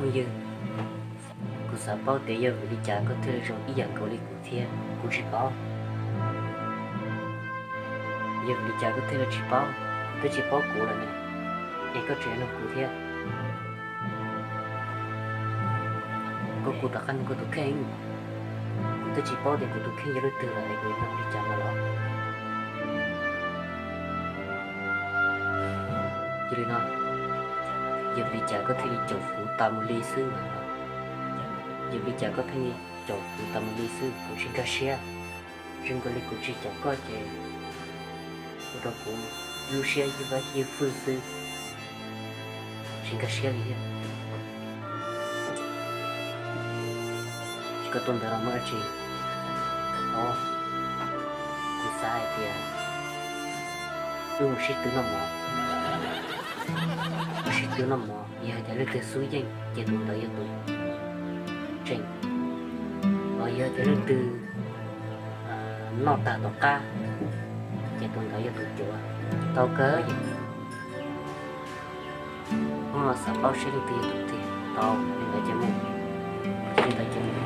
Phooj ywg, kuv xav paub tias yog vim li cas koj thiaj li zoo ib yam nkaus li kuv thiab, kuv tsis paub. Yog vim li cas koj thiaj li tsis paub? Twb tsis paub kuv lawm ne, es koj tseem nug kuv thiab. Koj kuj rov qab nug koj tus kheej. Kuv twb tsis paub tias kuv tus kheej yog leej twg lawm es kuv yuav nug li cas no los? Yog li no, yog vim li cas koj thiaj li caum kuv tas mus li xwb no? Yog vim li cas koj thiaj li caum kuv tas mus li xwb? Kuv tsis nkag siab. Zoo nkaus li kuv tsis caum koj ces ua rau kuv lub siab ywj vab ywj fwj xwb, tsis nkag siab li thiab. Koj tuaj ntawd los muaj dab tsi? Os, kuv xav hais tias wb mus sib tw noj mov. Mus sib tw noj mov, yog hais tias leej twg xub yeej ces tus ntawd yog tus tseem, los yog hais tias leej twg noj tag tom qab ces tus ntawd yog tus cuav. Tau kawg. Hnub no xav paub seb leej twg yog tus tiag. Tau, li ntawd ces mus. Li ntawd ces mus.